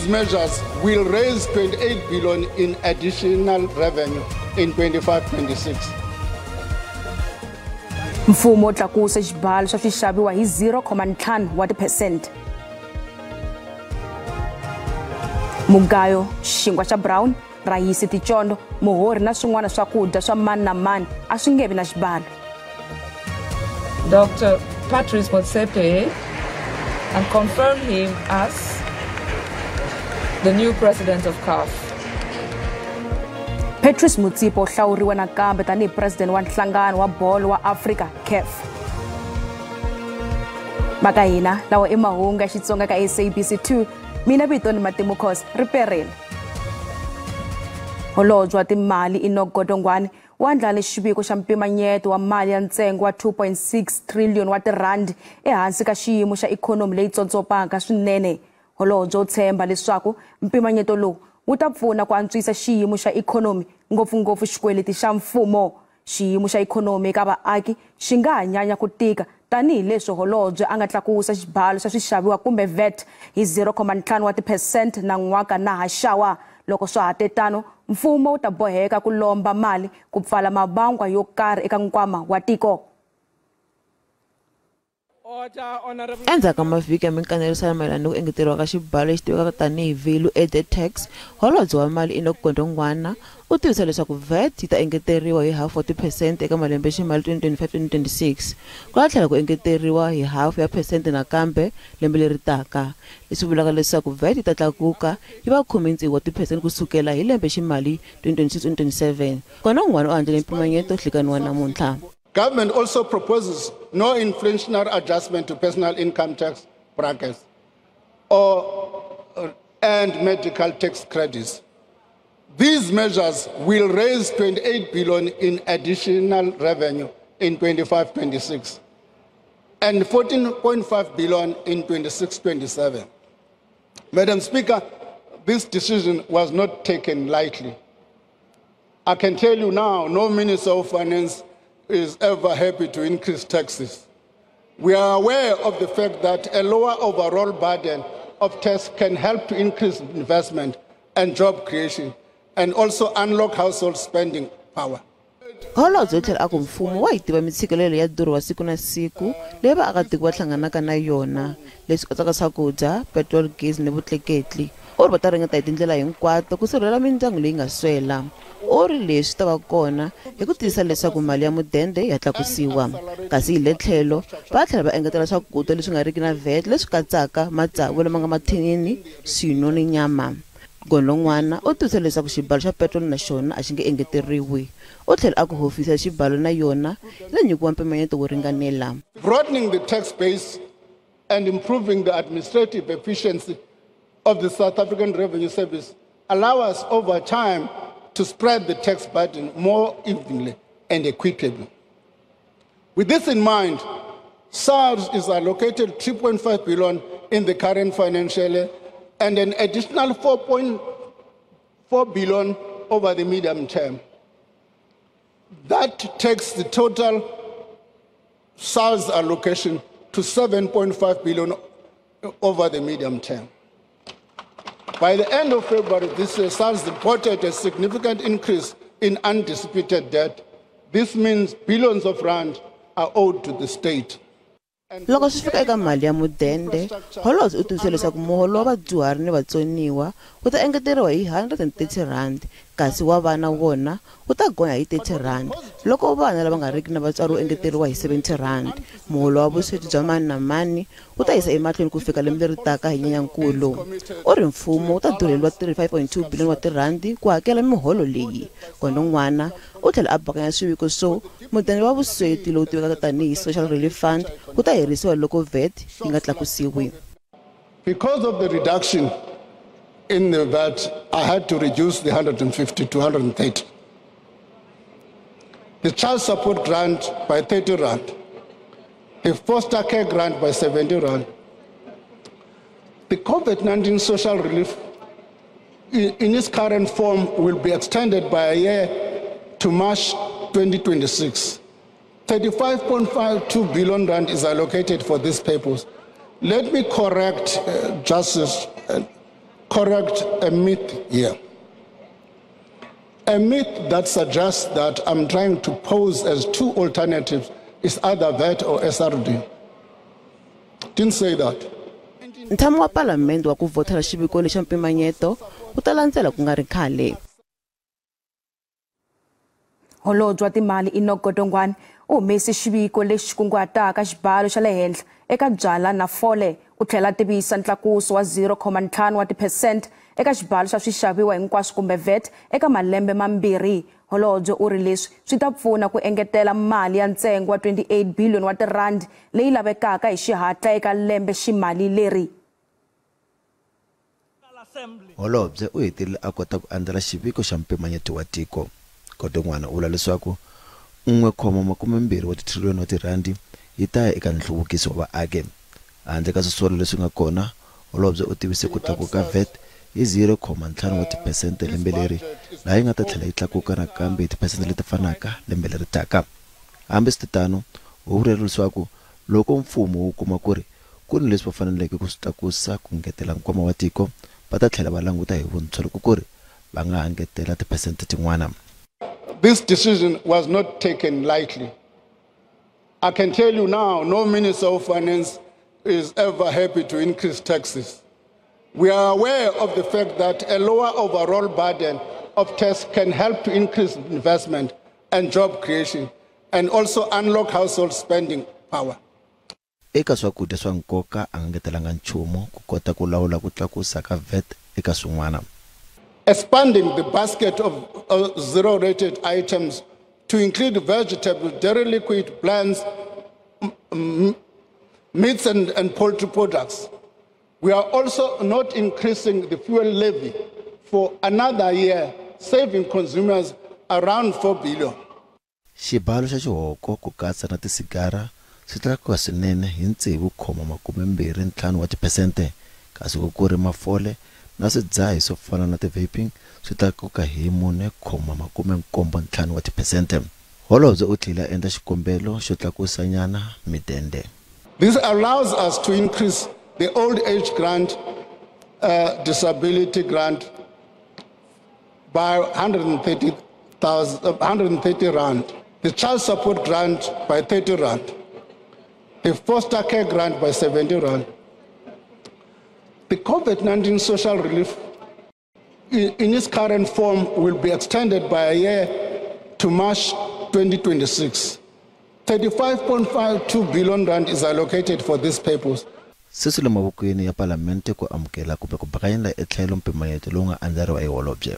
These measures will raise 28 billion in additional revenue in 25-26. Mfumo tlakuse xibalo xa swixaviwa hi 0.5 wa tiphesente. Mugayo, xinkwa xa brown, rhayisi, ticondo, muhorhi na swin'wana swakudya swa mani na mani a swi nge vi na xibalo. Dr. Patrice Motsepe and confirmed him as the new president of CAF. Patrice Motsepe u hlawuriwe nakambe tanihi president wa nhlangano wa bolo wa Afrika CAF. Maka hina lawa i mahungu ya Xitsonga ka SABC 2. Mina vito ni Matimu Khosa riperile. Holobye wa timali Enoch Godongwana u andlale xiviko xa mpimanyeto wa mali ya ntsengo wa 2.6 trillion wa tirhandi ehansi ka xiyimo xa ikhonomi leyi tsontsopaka swinene. Holobye u tshemba leswaku mpimanyeto lowu wu ta pfuna ku antswisa xiyimo xa ikhonomi, ngopfungopfu xikweleti xa mfumo. Xiyimo xa ikhonomi eka vaaki xi nga ha nyanya ku tika tanihileswi holobye a nga tlakusa xibalo xa swixaviwa kumbe VAT hi 0.5 wa tiphesente nan'waka na haxawa. Loko swa ha te tano, mfumo wu ta boheka ku lomba mali ku pfala mabangwa yo karhi eka nkwama wa tiko. Endzhaku ka mavhiki ya minkanerisano mayelana ni ku engeteriwa ka xibalo lexi tivekaka tanihi value added tax, holobye wa mali Enoch Godongwana u tivisa leswaku VAT yi ta engeteriwa hi hafu wa tiphesente eka malembeximali 2025-2026. Ku ta tlhela ku engeteriwa hi hafu ya phesente nakambe lembe leri taka, leswi vulaka leswaku VAT yi ta tlakuka yi va 16 wa tiphesente kusukela hi lembeximali 2026-2027. Godongwana u andlale mpimanyeto nhlikani wa namuntlha. Government also proposes no inflationary adjustment to personal income tax brackets or and medical tax credits. These measures will raise 28 billion in additional revenue in 25-26 and 14.5 billion in 26-27. Madam Speaker, this decision was not taken lightly. I can tell you now, no Minister of Finance is ever happy to increase taxes. We are aware of the fact that a lower overall burden of tax can help to increase investment and job creation and also unlock household spending power. Holobye u tlhela a ku mfumo wa yi tiva mitshikelelo ya durho wa siku na siku leyi vaakatiko va hlanganaka na yona, leswi katsaka swakudya, petiroli, gezi ni vutleketli. U ri va ta ringeta hi tindlela hinkwato ku sirhelela mindyangu leyi nga swela. U ri leswi ta va kona hi ku tiyisisa leswaku mali ya mudende ya tlakusiwa, kasi hi le tlhelo va tlhela va engetela swakudya leswi nga riki na VAT leswi katsaka matsavu lama nga mathinini, swinwo ni nyama. Godongwana u tivise leswaku xibalo xa petiroli na xona a xi nge engeteriwi. U tlhela a ku hofisi ya xibalo na yona yi ta nyikiwa mpimanyeto wo ringanela. Broadening the tax base and improving the administrative efficiency of the South African Revenue Service allow us over time to spread the tax burden more evenly and equitably. With this in mind, SARS is allocated 3.5 billion in the current financial year and an additional 4.4 billion over the medium term. That takes the total SARS allocation to 7.5 billion over the medium term. By the end of February this year, SARS reported a significant increase in undisputed debt. This means billions of rand are owed to the state. Loko swi fika eka mali ya mudende, holobye u tivise leswaku muholo wa vadyuhari ni vatsoniwa wu ta engeteriwa hi R130, kasi wa vana wona wu ta gonya hi R30, loko vana lava nga riki na vatswari wu engeteriwa hi R70. Muholo wa vusweti bya mani na mani wu ta yisa emahlweni ku fika lembe leri taka hi Nyenyankulu. U ri mfumo wu ta durheliwa 35.2 billion wa tirhandi ku hakela miholo leyi. Godongwana u tlhela a bakanya swiviko swo mudende wa vusweti lowu tivekaka tanihi Social Relief Fund wu ta herisiwa loko VAT yi nga tlakusiwi. Because of the reduction in the VAT, I had to reduce the 150 to 130. The child support grant by 30 rand, the foster care grant by 70 rand. The COVID-19 social relief in its current form will be extended by a year to March 2026. 35.52 billion rand is allocated for this purpose. Let me correct Justice correct a myth here. A myth that suggests that I'm trying to pose as two alternatives is either VAT or SRD. Didn't say that. Ntshamo wa palamende wa ku vhotela xiviko lexa mpimanyeto wu ta landzela ku nga ri khale. Holobye wa timali Enoch Godongwana u humese xiviko lexi kunguhataka xibalo xa le henhla eka byala na fole. U tlhela tivisa ntlakuso wa 0.5 wa tiphesente eka xibalo xa swixaviwa hinkwaswo kumbe VAT eka malembe mambirhi. Holobye u ri leswi swi ta pfuna ku engetela mali ya ntsengo wa 28 billion wa tirandi leyi lavekaka hi xihatla eka lembe ximali leri. Holobye u hetelele a kota ku andlala xiviko xa mpimanyeto wa tiko. Godongwana u vula leswaku 1.2 wa titriliyoni wa tirandi yi ta ya eka nhluvukiso wa vaaki. Handle ka swisolo leswi nga kona, holobye u tivise ku tlakuka VAT hi 0.5 wa tiphesente lembe leri, laha yi nga ta tlhela yi tlakuka nakambe hi tiphesente leti fanaka lembe leri taka. Hambiswiritano, u vurile leswaku loko mfumo wu kuma ku ri ku ni leswi va faneleke ku swi tlakusa ku ngetela nkwama wa tiko, va ta tlhela va languta hi vuntshwa loko ku ri va nga ha ngetela tiphesente tin'wana. This decision was not taken lightly. I can tell you now, no Minister of Finance is ever happy to increase taxes. We are aware of the fact that a lower overall burden of tax can help to increase investment and job creation and also unlock household spending power. Eka swakudya swa nkoka a nga ngetelanga nchumu ku kota ku lawula ku tlakusa ka VAT eka swin'wana. Expanding the basket of zero-rated items to include vegetables, dairy liquid, plants, meats and poultry products. We are also not increasing the fuel levy for another year, saving consumers around 4 billion. Xibalo xa xihoko ku katsa na tisigara swi tlakuka swinene hi 6.25 wa tiphesente, kasi ku ri mafole na swidzahi swo fana na ti-vaping swi tlakuka hi 4.75 wa tiphesente. Holobye u tlhela a endla xikombelo xo tlakusanyana midende. This allows us to increase the old age grant, disability grant by 130 rand, the child support grant by 30 rand, the foster care grant by 70 rand. The COVID-19 social relief in its current form will be extended by a year to March 2026. 35.52 billion rand is allocated for this purpose. Se swi le mavokweni ya palamende ku amukela kumbe ku bakanyela etlhelo mpimanyeto lowu nga andlariwa hi holobye.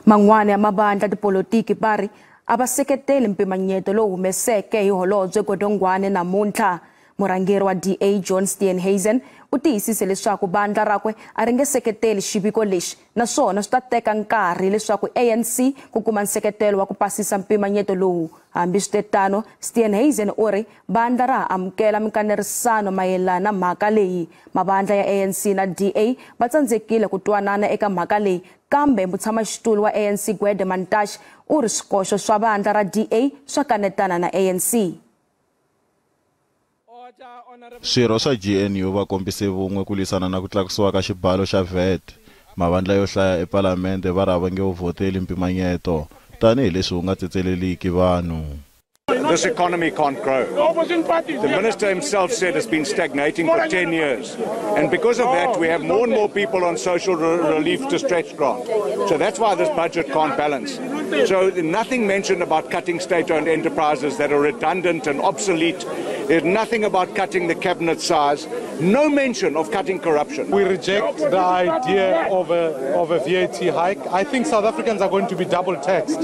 Man'wana ya mavandla tipolotiki va ri a va seketeli mpimanyeto lowu humeseke hi holobye Godongwana namuntlha. Murhangeri wa DA John Steenhuisen u tiyisise leswaku vandla rakwe a ri nge seketeli xiviko lexi, naswona swi ta teka nkarhi leswaku ANC ku kuma nseketelo wa ku pasisa mpimanyeto lowu. Hambiswiritano, Steenhuisen u ri vandla ra ha amukela mikanerisano mayelana na mhaka leyi. Mavandla ya ANC na DA va tsandzekile ku twanana eka mhaka leyi, kambe mutshamaxitulu wa ANC Gwede Mantashe u ri swikoxo swa vandla ra DA swa kanetana na ANC. Swirho swa GNU va kombise vun'we ku lwisana na ku tlakusiwa ka xibalo xa VAT. Mavandla yo hlaya epalamende va ri a va nge wu vhoteli mpimanyeto tanihileswi wu nga tsetseleliki vanhu. This economy can't grow. The minister himself said it's been stagnating for 10 years. And because of that, we have more and more people on social relief distress grant. So that's why this budget can't balance. So nothing mentioned about cutting state-owned enterprises that are redundant and obsolete. There's nothing about cutting the cabinet size. No mention of cutting corruption. We reject the idea of a VAT hike. I think South Africans are going to be double taxed.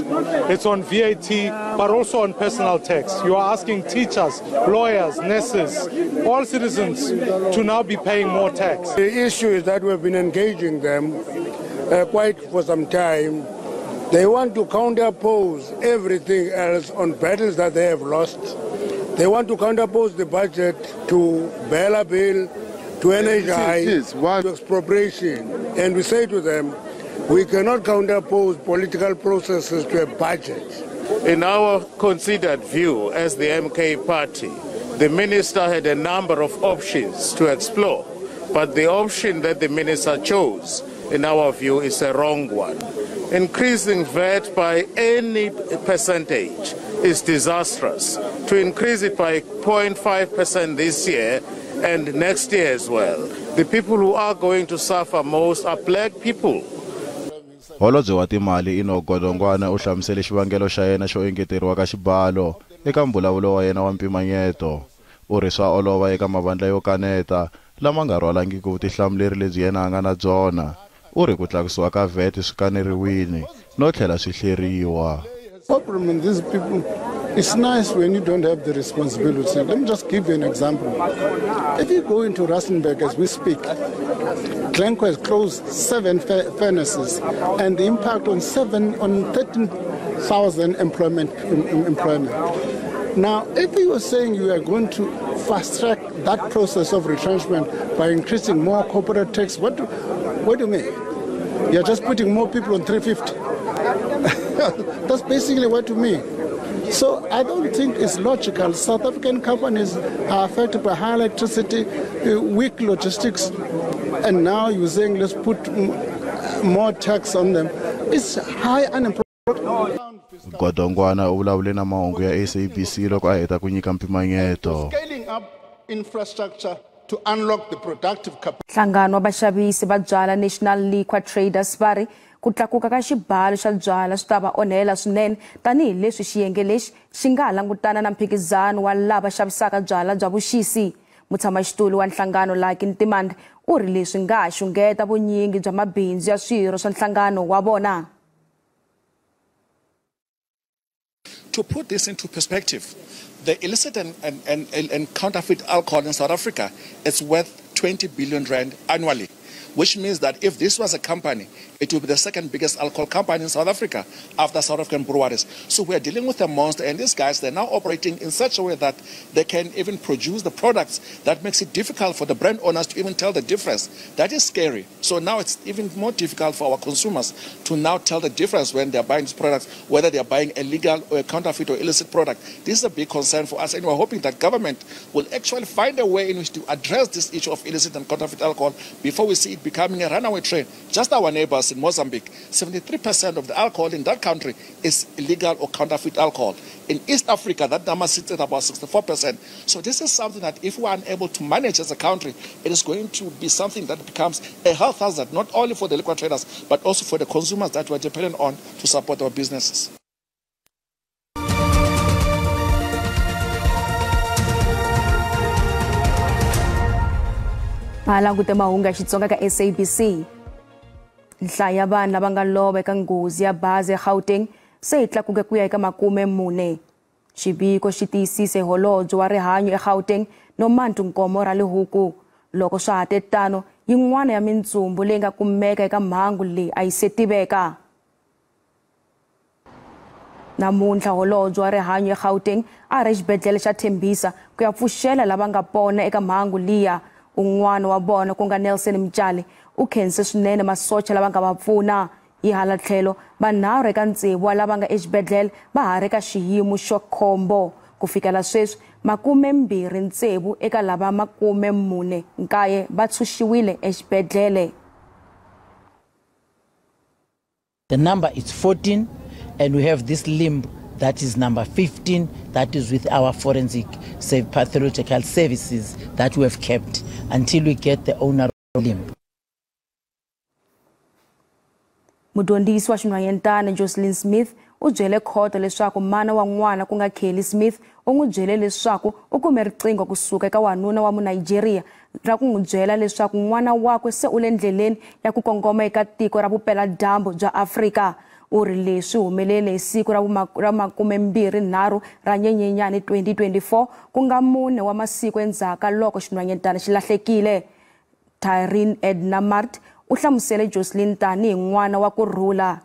It's on VAT, but also on personal tax. You are asking teachers, lawyers, nurses, all citizens to now be paying more tax. The issue is that we've been engaging them quite for some time. They want to counterpose everything else on battles that they have lost. They want to counterpose the budget to Bela Bill, to NHI, to expropriation. And we say to them, we cannot counterpose political processes to a budget. In our considered view as the MK party, the minister had a number of options to explore But the option that the minister chose, in our view, is a wrong one. Increasing VAT by any percentage is disastrous. To increase it by 0.5% this year and next year as well. The people who are going to suffer most are black people. Holobye wa timali Enoch Godongwana u hlamusele xivangelo xa yena xo engeteriwa ka xibalo eka mbulavulo wa yena wa mpimanyeto. U ri swa olova eka mavandla yo kaneta lama nga rhwalangiki vutihlamuleri lebyi yena a nga na byona. U ri ku tlakusiwa ka VAT swi kaneriwile no tlhela swi hleriwa. Problem in these people, it's nice when you don't have the responsibility. Let me just give you an example. If you go into Rustenburg as we speak, Glencore has closed 7 furnaces, and the impact on 13,000 employment. Now, if you are saying you are going to fast track that process of retrenchment by increasing more corporate tax, what do you mean? You're just putting more people on 350. That's basically what you mean. So I don't think it's logical. South African companies are affected by high electricity, weak logistics, and now you're saying let's put more tax on them. It's high unemployment. Godongwana u vulavule na mahungu ya SABC loko a heta ku nyika mpimanyeto. Scaling up infrastructure to unlock the productive capacity. Nhlangano wa vaxavisi va byala National Liquor Traders va ri ku tlakuka ka xibalo xa byala swi ta va onhela swinene tanihileswi xiyenge lexi xi nga ha langutana na mphikizano wa lava xavisaka byala bya vuxisi. Mutshamaxitulu wa nhlangano Lucky Ntimande u ri leswi nga ha xungeta vunyingi bya mabindzu ya swirho swa nhlangano wa vona. To put this into perspective, the illicit and counterfeit alcohol in South Africa is worth 20 billion rand annually, which means that if this was a company, it would be the second biggest alcohol company in South Africa after South African breweries. So we are dealing with a monster, and these guys, they're now operating in such a way that they can even produce the products that makes it difficult for the brand owners to even tell the difference. That is scary. So now it's even more difficult for our consumers to now tell the difference when they're buying these products, whether they're buying a legal or a counterfeit or illicit product. This is a big concern for us, and we're hoping that government will actually find a way in which to address this issue of illicit and counterfeit alcohol before we see it becoming a runaway train. Just our neighbors in Mozambique, 73% of the alcohol in that country is illegal or counterfeit alcohol. In East Africa, that number sits at about 64%. So this is something that if we are unable to manage as a country, it is going to be something that becomes a health hazard, not only for the liquor traders, but also for the consumers that we are dependent on to support our businesses. Malangute mahungu ya Xitsonga ka SABC. Nhlayo ya vanhu lava nga lova eka nghozi ya bazi eGauteng se yi tlakuke ku ya eka 40. Xiviko xi tiyisise holobye wa rihanyo eGauteng Nomantu Nkomo Ralehoko. Loko swa ha te tano, yin'wana ya mintsumbu leyi nga kumeka eka mhangu leyi a yi se tiveka. Namuntlha holobye wa rihanyo eGauteng a ri exibedhlele xa Tembisa ku ya pfuxela lava nga pona eka mhangu liya. Un'wana wa vona ku nga Nelson Mtshali u khense swinene masocha lava nga va pfuna. Hi hala tlhelo, vanharhu eka tsevu wa lava nga exibedhlele va ha ri ka xiyimo xo khombo. Ku fikela sweswi, 26 eka lava 49 va tshunxiwile exibedhlele. The number is 14, and we have this limb that is number 15, that is with our forensic pathological services that we have kept until we get the owner of the limb. Mudyondzisi wa xinhwanyetana Jocelyn Smith u byele khoto leswaku mana wa n'wana ku nga Kelly Smith u n'wi byele leswaku u kume riqingho kusuka eka wanuna wa Munigeria ra ku n'wi byela leswaku n'wana wakwe se u le ndleleni ya ku kongoma eka tiko ra vupeladyambu bya Afrika. U ri leswi humelele hi siku ra 23 ra Nyenyenyani 2024, ku nga 4 wa masiku endzhaku ka loko xinhwanyetana xi lahlekile. Tyrene Edna Mart u hlamusele Jocelyn tanihi n'wana wa ku rhula.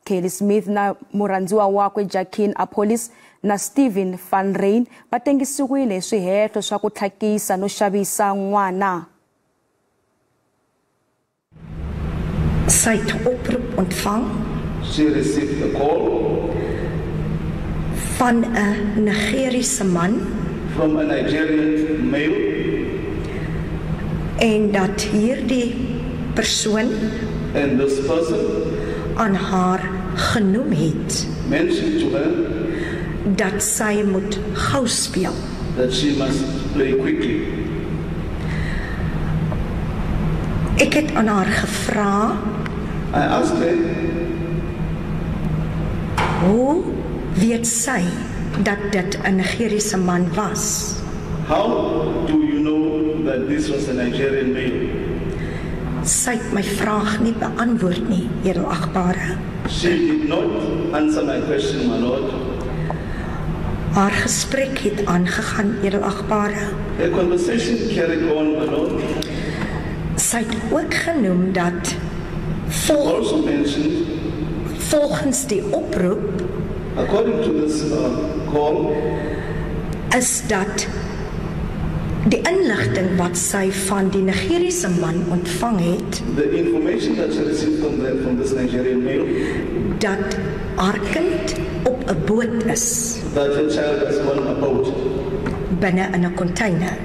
Kelly Smith na murhandziwa wakwe Jacqueline Apolis na Steven van Ryn va tengisiwile hi swihehlo swa ku tlhakisa no xavisa n'wana. Sy het oproep ontvang. She received a call van 'n Nigeriese man. From a Nigerian male. En dat hierdie persoon And this person aan haar genoem het mentioned to her dat sy moet gou speel. that she must play quickly. Ek het aan haar gevra I asked her, hoe weet sy dat dit 'n Nigeriese man was? How do you know that this was a Nigerian male? Sy het my vraag nie beantwoord nie, edelagbare. She did not answer my question, my lord. Haar gesprek het aangegaan, edelagbare. A conversation carried on, my lord. Sy het ook genoem dat Also mentioned, volgens die oproep according to this call, is dat die inligting wat sy van die Nigeriese man ontvang het, the information that she received from this Nigerian male, dat haar kind op 'n boot is that her child is on a boat binne in 'n container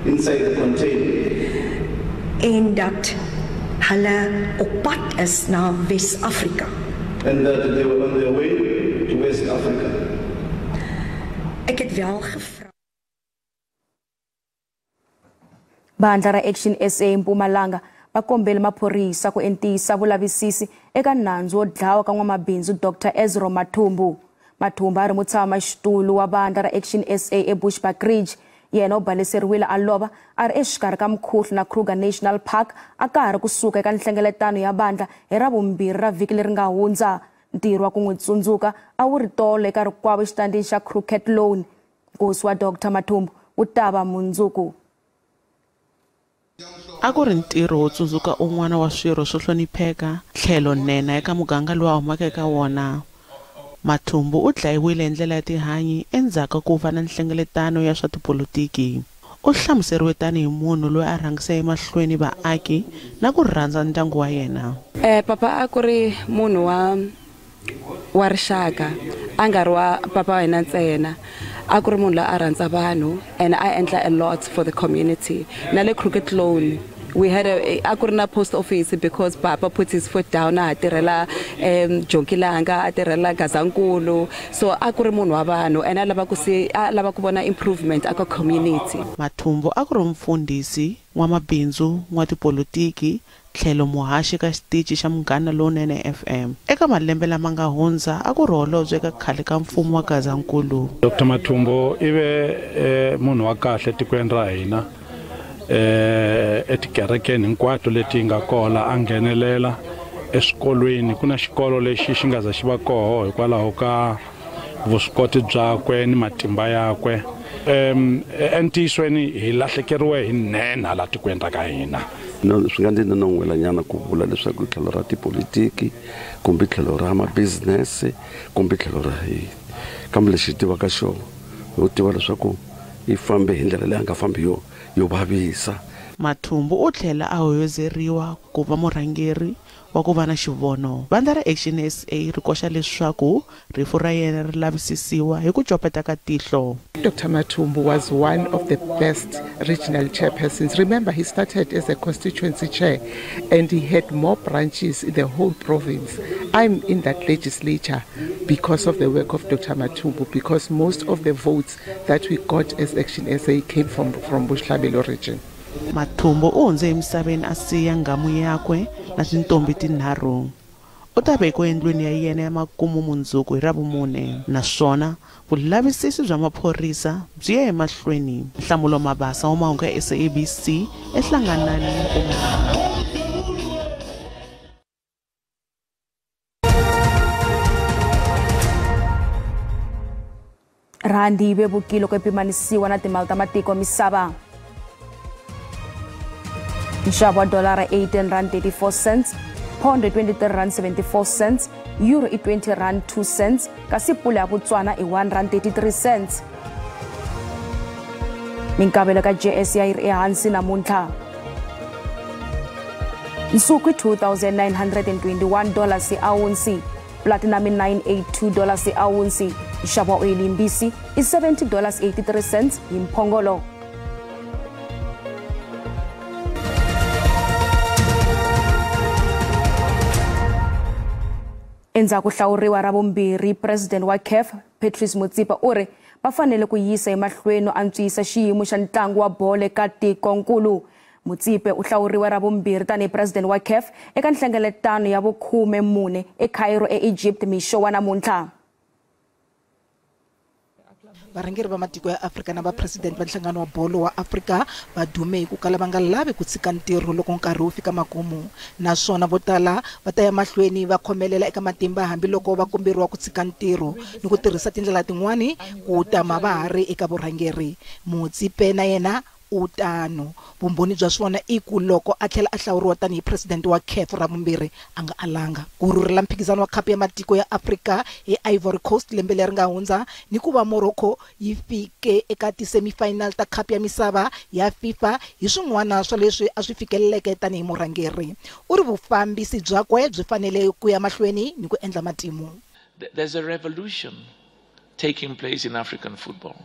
inside the container, en dat hulle op pad is na Wes-Afrika. and that they were on their way to West Africa. Ek het wel gevra Vandla ra Action SA Mpumalanga va kombele maphorisa ku entisa vulavisisi eka nandzu wo dlawa ka n'wamabindzu Dr Ezro Mathumbu. Mathumbu a ri mutshama xitulu wa vandla ra Action SA eBushbuckridge. Yena u baleseriwile a lova a ri exikarhi ka Mkhuhlu na Kruger National Park a ka ha ri kusuka eka nhlengeletano ya vandla hi Ravumbirhi ra vhiki leri nga hundza. Ntirho wa ku n'wi tsundzuka a wu ri tolo eka rikwavo exitandini xa Crooked Loan. Nkosi wa Dr Mathumbu wu ta va mundzuku. A ku ri ntirho wo tsundzuka un'wana wa swirho swo hlonipheka tlhelo nhenha eka muganga lowu a humaka eka wona. Mathumbu u dlayiwile hi ndlela ya tihanyi endzhaku ko va na nhlengeletano ya swa tipolotiki. U hlamuseriwe tanihi munhu loyi a rhangisa emahlweni vaaki na ku rhandza ndyangu wa yena. Papa a ku ri munhu wa rixaka, a nga ri wa papa wa hina ntsena. A ku ri munhu loyi a rhandza vanhu and a endla a lot for the community. Na le Crooked Loan we had a ku ri na post office because papa put his foot down a tirhela Jonkilanga, a tirhela Gazankulu. So a ku ri munhu wa vanhu and a lava ku si a lava ku vona improvement aka community. Mathumbu a ku ri mfundhisi, n'wamabindzu, n'watipolotiki tlhelo muhaxi ka xitichi xa Munghana Lonene FM. Eka malembe lama nga hundza a ku ri holobye eka khale ka mfumo wa Gazankulu. Dr Mathumbu i ve munhu wa kahle tikweni ra hina. Etikerekeni hinkwato leti nga kona a nghenelela eswikolweni. Ku na xikolo lexi xi nga za xi va koho hikwalaho ka vuswikoti byakwe ni matimba yakwe. Entiyisweni hi lahlekeriwe hi nhenha la tikweni ra ka hina. Swi nga ndzi non'welanyana ku vula leswaku tlhelo ra tipolitiki kumbe tlhelo ra ma-business kumbe tlhelo ra yini, kambe lexi hi tivaka xona ho tiva leswaku i fambe hi ndlela leyi a nga fambi yo vavisa. Mathumbu u tlhela a hoyozeriwa ku va murhangeri wa ku va na xivono. Vandla ra Action SA ri koxa leswaku rifu ra yena ri lavisisiwa hi ku copeta ka tihlo. Dr Mathumbu was one of the best regional chairpersons. Remember, he started as a constituency chair and he had more branches in the whole province. I'm in that legislature because of the work of Dr Mathumbu, because most of the votes that we got as Action SA came from Botshabelo region. Mathumbu u hundze emisaveni a siya nghamu yakwe na tintombi tinharhu. U ta vekiwa endlwini ya yena ya makumu mundzuku hi Ravumune, naswona vulavisisi bya maphorisa byi ya emahlweni. Nhlamulo Mabasa wa mahungu ya SABC eHlanganani, Mpumalanga. Rhandi yi vevukile ku pimanisiwa na timali ta matiko misava. Nxavo wa dolara R18.34, pound R23.74, euro i R20.02, kasi pula ya Botswana i R1.33. Minkavelo ka JSE yi ri ehansi namuntlha. Nsuku i $2,921 hi awunsi, platinum i $982 hi awunsi, nxavo wa oyili yimbisi i $70.83 hi mphongolo. Endzhaku hlawuriwa ra vumbirhi president wa CAF Patrice Motsepe u ri va fanele ku yisa emahlweni no antswisa xiyimo xa ntlangu wa bolo eka tikonkulu. Motsepe u hlawuriwe ra vumbirhi tanihi president wa CAF eka nhlengeletano ya vu-14 eCairo eEgypt mixo wa namuntlha. Varhangeri va matiko ya Afrika na vapresident va nhlangano wa bolo wa Afrika va dume hi ku kala va nga lavi ku tshika ntirho loko nkarhi wu fika makumu, naswona vo tala va ta ya mahlweni va khomelela eka matimba hambiloko va komberiwa ku tshika ntirho ni ku tirhisa tindlela tin'wani ku tama va ha ri eka vurhangeri. Motsepe na yena u tano. Vumbhoni bya swona i ku loko a tlhela a hlawuriwa tanihi president wa CAF ra vumbirhi a nga alanga ku rhurhela mphikizano wa khapu ya matiko ya Afrika hi Ivory Coast lembe leri nga hundza, ni ku va Morocco yi fike eka ti-semifinal ta khapu ya misava ya FIFA hi swin'wana swa leswi a swi fikeleleke tanihi murhangeri. U ri vufambisi byakwe byi fanele ku ya mahlweni ni ku endla matimu. There's a revolution taking place in African football.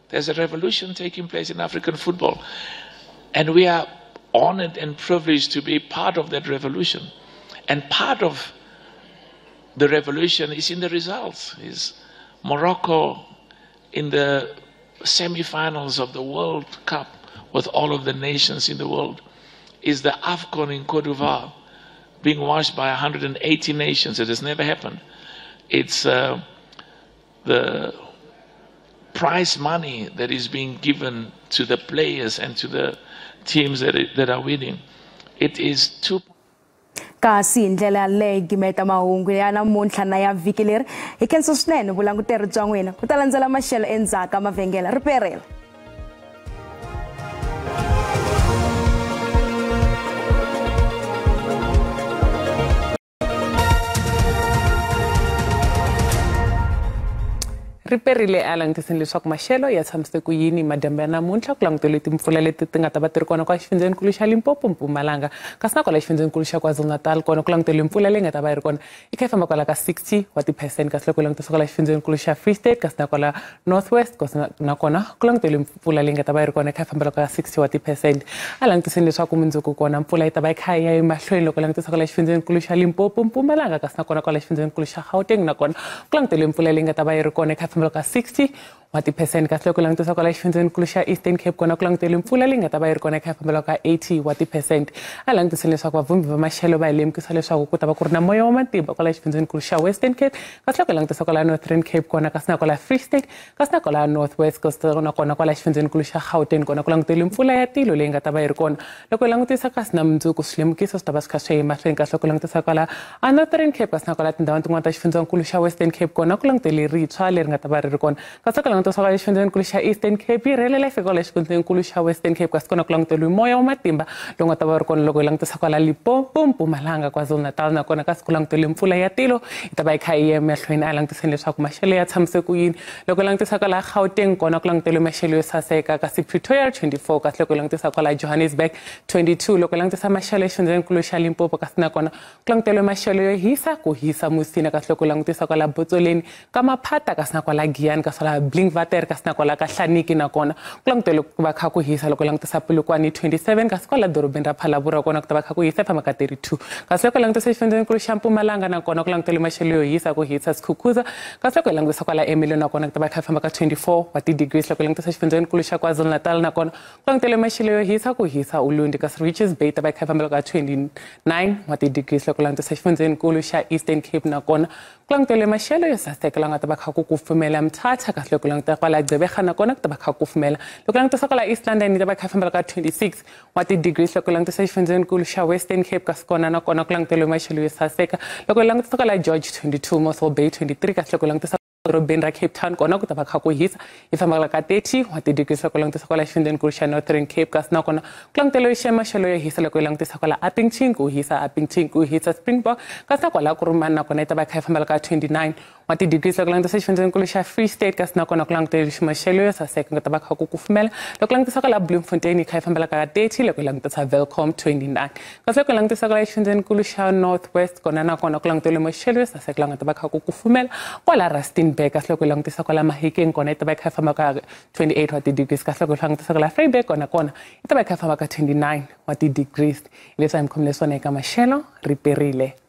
There's a revolution taking place in African football, and we are honored and privileged to be part of that revolution. And part of the revolution is in the results. Is Morocco in the semi-finals of the World Cup with all of the nations in the world? Is the AFCON in Cote d'Ivoire being watched by 180 nations? It has never happened. It's the prize money that is being given to the players and to the teams that are winning. It is 2. Kasi hi ndlela yaleyo gimeta mahungu ya namuntlha na ya vhiki leri. Hi khensa swinene vulanguteri bya n'wina. Ku ta landzela maxelo endzhaku ka mavhengele. Ri perile. Ri perile a langutiseni leswaku maxelo ya tshamise ku yini madyambu ya namuntlha ku languteliwe timpfula leti ti nga ta va ti ri kona kwa xifundzenikulu xa Limpopo, Mpumalanga, kasi na kwala xifundzenikulu xa KwaZulu-Natal kona ku languteliwe mpfula leyi nga ta va yi ri kona yi kha yi famba kwala ka 60 wa ti-percent, kasi loko langutisa kwala xifundzenikulu xa Free State kasi na kwala North West kasi nakona ku languteliwe mpfula leyi nga ta va yi ri kona yi kha yi fambela ka 60 wa ti-percent. A langutiseni leswaku mundzuku kona mpfula yi ta va yi kha yi ya emahlweni loko langutisa kwala xifundzenikulu xa Limpopo, Mpumalanga, kasi nakona kwala xifundzenikulu xa Gauteng nakona ku languteliwe mpfula leyi nga ta va yi ri kona yi kha yi ka 60 wa ti-percent, kasi loko langutisa kwala xifundzenikulu xa Eastern Cape kona ku languteliwe mpfula leyi nga ta va yi ri kona yi kha yi fambela ka 80 wa ti-percent. A langutiseni leswaku vavhumbi va maxelo va hi lemukisa leswaku ku ta va ku ri na moya wa matimba kwala xifundzenikulu xa Western Cape, kasi loko langutisa kwala Northern Cape kona kasi na kwala Free State kasi na kwala North West kasi nakona kwala xifundzenikulu xa Gauteng kona ku languteliwe mpfula ya tilo leyi nga ta va yi ri kona. Loko hi langutisa kasi na mundzuku swilemukiso swi ta va swi kha swi ya emahlweni, kasi loko langutisa kwala a Northern Cape kasi na kwala tindhawini tin'wana ta xifundzenikulu xa Western Cape kona ku languteliwe ritshwa leri nga ta va ri ri kona, kasi loko langutisa kwala xifundzenikulu xa Eastern Cape yi rhelela yi fika kwala xifundzenikulu xa Western Cape kasi kona ku languteliwe moya wa matimba lowu nga ta va ri kona loko hi langutisa kwala Limpopo, Mpumalanga, KwaZulu-Natal nakona kasi ku languteliwe mpfula ya tilo yi ta va yi kha yi ya emahlweni. A langutiseni leswaku maxelo ya tshamise ku yini loko hi langutisa kwala Gauteng kona ku languteliwe maxelo yo saseka, kasi Pretoria 24, kasi loko hi langutisa kwala Johannesburg 22. Loko hi langutisa maxelo exifundzenikulu xa Limpopo kasi nakona ku languteliwe maxelo yo hisa ku hisa Musina, kasi loko hi langutisa kwala Botsoleni ka Maphata kasi na kwala Giyani kasi kwala Blinkwater kasi na kwala ka Hlaniki nakona ku languteliwe ku va kha ku hisa. Loko langutisa Polokwane 27, kasi kwala dorobeni ra Phalaborwa kona ku ta va kha ku hisa famba ka 32, kasi loko langutisa xifundzenikulu xa Mpumalanga nakona ku languteliwe maxelo yo hisa ku hisa Skukuza, kasi loko langutisa kwala Ermelo nakona ku ta va kha famba ka 24 wa ti-degrees. Loko langutisa xifundzenikulu xa KwaZulu-Natal nakona ku languteliwe maxelo yo hisa ku hisa Ulundi, kasi Richards Bay ta va kha famba ka 29 wa ti-degrees. Loko langutisa xifundzenikulu xa Eastern Cape nakona ku languteliwe maxelo yo saseka la nga ta va kha ku kufumela Mthatha, kasi loko langutisa kwala Gqeberha nakona ku ta va kha ku kufumela. Loko langutisa kwala East London yi ta va kha fambela ka 26 wa ti-degrees. Loko langutisa xifundzenikulu xa Western Cape kasi kona nakona ku languteliwe maxelo yo saseka. Loko langutisa kwala George 22, Mossel Bay 23, kasi loko langutisa dorobeni ra Cape Town kona ku ta va kha ku hisa yi fambela ka 30 wa ti-degrees. Loko langutisa kwala xifundzenikulu xa Northern Cape kasi nakona ku languteliwe maxelo yo hisa. Loko hi langutisa kwala Upington ku hisa Upington ku hisa Springbok, kasi na kwala Kuruman nakona yi ta va kha yi fambela ka 29 wa ti-degrees. Loko langutisa xifundzenikulu xa Free State kasi nakona ku languteliwe maxelo yo saseka nga ta va kha ku kufumela. Loko langutisa kwala Bloemfontein yi kha yi fambela ka 30, loko langutisa Welkom 29, kasi loko langutisa kwala xifundzenikulu xa North West kona nakona ku languteliwe maxelo yo saseka la nga ta va kha ku kufumela kwala Rustenburg, kasi loko langutisa kwala Mahikeng kona yi ta va yi kha yi famba ka 28 wa ti-degrees, kasi loko langutisa kwala Vryburg kona kona yi ta va yi kha yi famba ka 29 wa ti-degrees. Leswi a hi mi khomile swona eka maxelo. Ri perile.